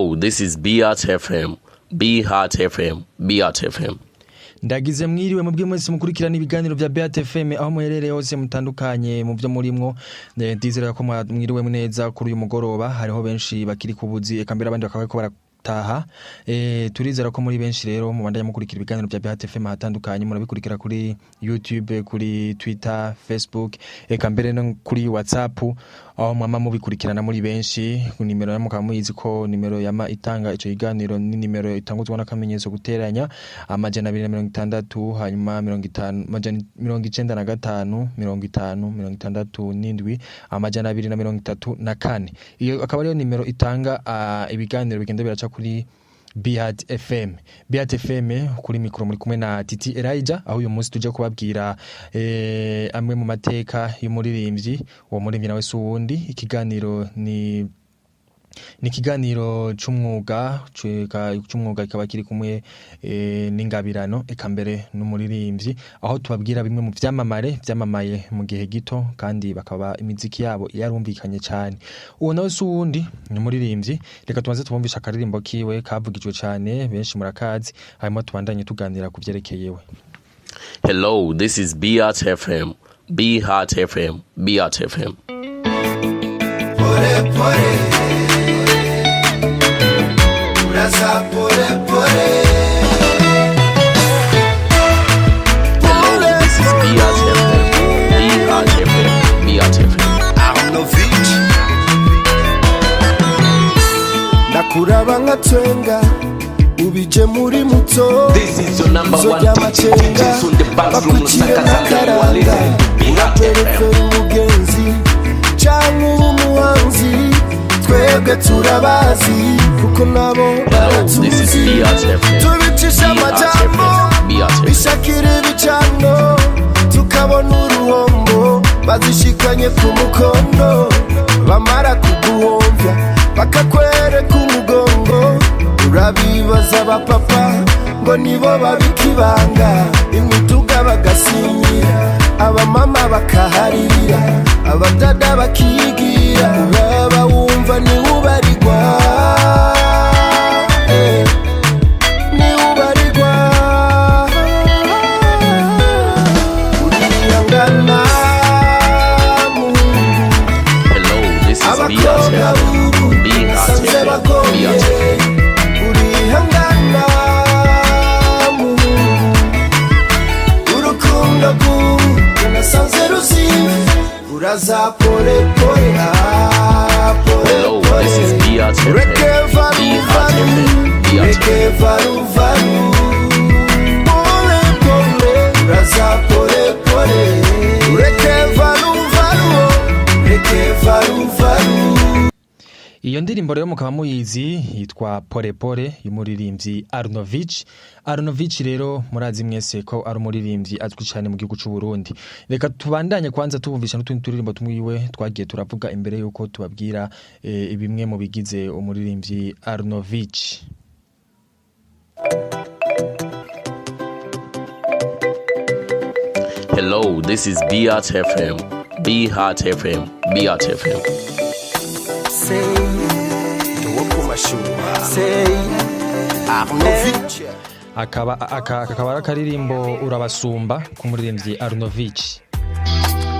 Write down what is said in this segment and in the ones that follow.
Hello, this is Beat FM. Beat FM. Beat FM. Ndagize mwiriwe mubwe mwese mukurikirana ibiganiro vya Beat FM aho muherereye hose mutandukanye mu byo murimwo. Ndizera ko mwiriwe neza kuri uyu mugoroba. Hariho benshi bakiri kubuzi, eka mbere abandi bakaba bariko barataha. Turizera ko muri benshi rero mubandanya mukurikira ibiganiro vya Beat FM ahatandukanye. Murabikurikira kuri YouTube, kuri Twitter, Facebook, eka mbere no kuri WhatsApp, aho mwama mubikurikirana muri benshi. Nimero ya mukaba muyizi ko nimero yama itanga ico kiganiro ni nimero itanguzwa n'akamenyetso guteranya 260, hanyuma 50, 95, 50, 67, 234. Iyo akaba ariyo nimero itanga ibiganiro bigenda biraca kuri Beat FM. Beat FM, kuri mikoro muri kumwe na Titi Elijah, aho uyu munsi tuje kubabwira amwe mu mateka y'umuririmbyi. Uwo muririmbyi nawe si uwundi. Ikiganiro ni ikiganiro c'umwuga, kikaba kiri kumwe n'ingabirano, eka mbere n'umuririmbyi, aho tubabwira bimwe mu vyamamare vyamamaye mu gihe gito kandi bakaba imiziki yabo yarumvikanye cane. Uwo nawe si uwundi, ni umuririmbyi. Reka tubanze tubumvishe akaririmbo kiwe kavugijwe cane, benshi murakazi, hanyuma tubandanye tuganira ku vyerekeyewe. Hello, this is Beat FM. Beat FM. Beat FM. Pole pole, uraza pole pole. Hello, this is Beat FM. Beat FM. Beat FM. Arnovich, ndakuraba nkatwenga ubije muri muto. This is your number one DJ, DJ Sunday Banks from Bakuciye Lusaka, Zambia. You are n'akaranga listening to Beat FM. uraperekera umugenzi cyangwa uba umuhanzi, twebwe turabazi kuko nabo Hello, this is baratuzi. Beat FM. Tubicisha Beat amajambo FM. Beat FM. bishakira ibicano, tukabona uruhombo bazishikanye ku mukono. Bamara kuguhomvya bakakwereka umugongo. Urabibaza abapapa ngo nibo babika ibanga, imiduga bagasinyira, abamama bakaharira, abadada bakigira. Uraba wumva niwubarirwa, niwubarirwa. Uriyangana muhungu. Hello, this is Beat Abakobwa FM. b'ubu Beat nasanze FM. bagoye. Beat FM. Urihangana muhungu, urukundo rw'ubu nasanze ruzima. Uraza pole pole, ah, pole Hello, pole. this is Beat FM. Ureke varu Beat varu, FM. Beat ureke FM. varu varu. Pole pole, uraza pole pole. Ureke varu varu, ureke varu varu. Iyo ndirimbo rero mukaba muyizi, yitwa Pole Pole y'umuririmbyi Arnovich. Arnovich rero murazi mwese ko ari umuririmbyi azwi cyane mu gihugu c'u Burundi. Reka tubandanye kwanza tubumvisha n'utundi turirimbo tumwiwe twagiye turavuga imbere yuko tubabwira bimwe mu bigize umuririmbyi Arnovich. Hello, this is Beat FM. Beat FM. Beat FM. Say, say, Arnovich. Akaba aka akaba ari akaririmbo Urabasumba k'umuririmbyi Arnovich.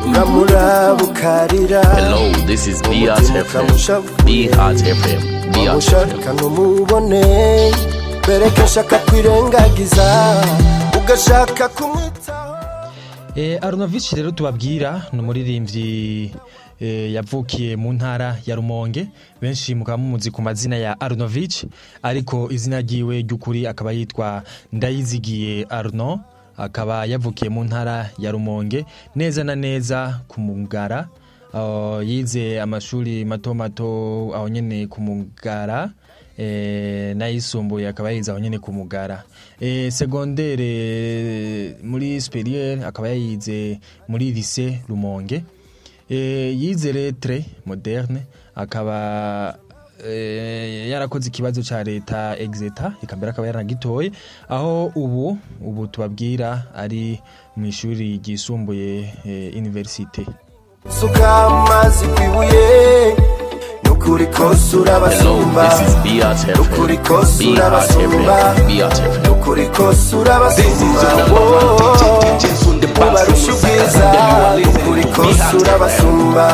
Uramuraba ukarira. Hello, this is Beat FM. Beat FM. Beat FM. Ushaka ntumubone, bereke nshaka kwirengagiza, ugashaka kumwitaho. Arnovich rero tubabwira ni umuririmbyi yavukiye mu ntara ya Rumonge. Benshi mukaba mumuzi ku mazina ya Arnovich, ariko izina ryiwe ry'ukuri akaba yitwa Ndayizigiye Arno. Akaba yavukiye mu ntara ya Rumonge, neza na neza ku Mugara. Yize amashuri mato mato aho nyene ku Mugara, n'ayisumbuye akaba yize aho nyene ku Mugara. Secondaire muri supérieur akaba yayize muri lycée Rumonge. Yize lettres modernes, akaba yarakoze ikibazo ca leta exeta, eka mbere akaba yaranagitoye, aho ubu tubabwira ari mu ishuri ryisumbuye, université. Suka amazi ku ibuye. Nukuri kose Hello, urabasumba. this is BRTFM. Nukuri kose urabasumba. BRTFM. BRTFM. Nukuri kose This is urabasumba. your number one DJ, DJ Sunde Ubarusha ubwiza. Nukuri kose urabasumba.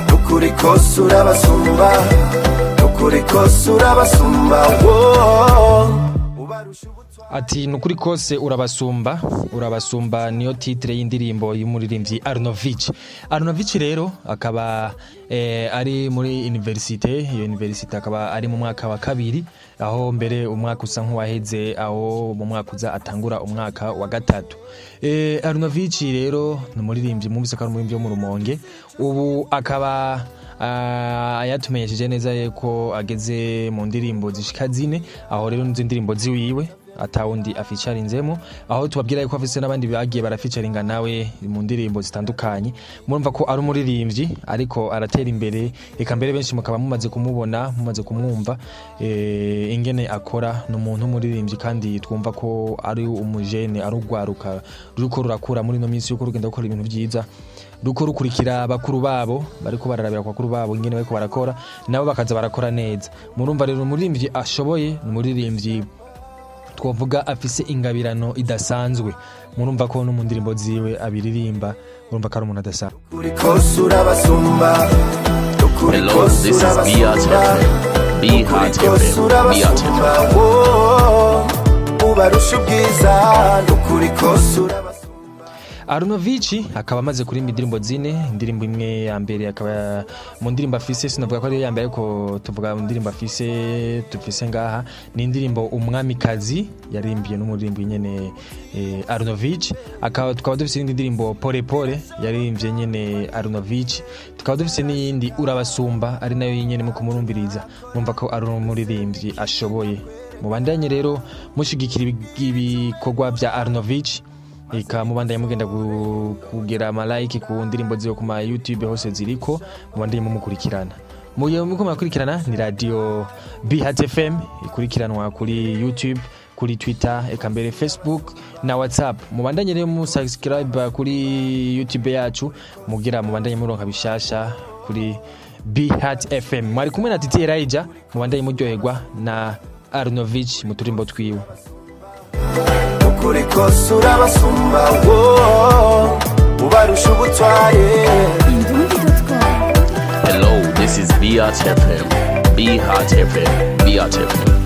Nukuri kose urabasumba. Nukuri kose urabasumba. Ubarusha ubutwari. Ati nukuri kose urabasumba, urabasumba niyo titre y'indirimbo y'umuririmbyi Arnovich. Arnovich rero akaba ari muri université, iyo université akaba ari mu mwaka wa kabiri, aho mbere umwaka usa nk'uwaheze, aho mu mwaka uza atangura umwaka wa gatatu. Arnovich rero ni umuririmbyi, mwumvise ko ari umuririmbyi wo mu Rumonge, ubu akaba yatumenyesheje neza yuko ageze mu ndirimbo zishika zine, aho rero nizo ndirimbo ziwiwe atawundi aficarinzemo, aho tubabwira yuko afise n'abandi bagiye baraficaringa nawe mu ndirimbo zitandukanye. Murumva ko ari umuririmbyi ariko aratera imbere, reka mbere benshi mukaba mumaze kumubona, mumaze kumwumva ingene akora. Ni umuntu w'umuririmbyi kandi twumva ko ari umujene, ari urwaruka ruriko rurakura muri ino minsi yuko rugenda gukora ibintu vyiza, ruko rukurikira bakuru babo, bariko bararabira ku bakuru babo ingene bariko barakora, nabo bakaza barakora neza. Murumva rero umuririmbyi ashoboye, ni umuririmbyi twavuga afise ingabirano idasanzwe. Murumva ko no mu ndirimbo ziwe abiririmba, murumva ko ari umuntu adasanzwe. Nukuri kose urabasumba. Nukuri Hello, kose this is urabasumba. BRTFM. Nukuri kose BRTFM. urabasumba. BRTFM. Ubarusha ubwiza. Nukuri kose urabasumba. Arnovici akaba amaze kuririmba indirimbo zine. Indirimbo imwe ya mbere akaba mu ndirimbo afise, sinavuga ko ariyo ya mbere, ariko tuvuga mu ndirimbo afise tufise ngaha, ni indirimbo Umwamikazi yarimbiye n'umuririmbyi nyene Arnovic. Akaba tukaba dufise indi ndirimbo Pole Pole yaririmbye nyene Arnovic, tukaba dufise n'iyindi Urabasumba ari nayo nyene mu kumurumviriza mumva ko ari umuririmbyi ashoboye. Mubandanye rero mushigikira ibikorwa bya Arnovic, eka mubandanye mugenda kugira ama like ku ndirimbo ziwe ku ma YouTube hose ziriko, mubandanye mumukurikirana. Mugihe muriko murakurikirana ni radio BHT FM ikurikiranwa kuri YouTube, kuri Twitter, eka mbere Facebook na WhatsApp. Mubandanye rero mu subscribe kuri YouTube yacu mugira mubandanye muronka bishasha kuri BHT FM. Mwari kumwe na Titi Elijah, mubandanye muryoherwa na Arnovich mu turimbo twiwe. Nukuri kose urabasumba. Ubarusha ubutware. Indundi.com. Hello, this is BRTFM. BRTFM. BRTFM.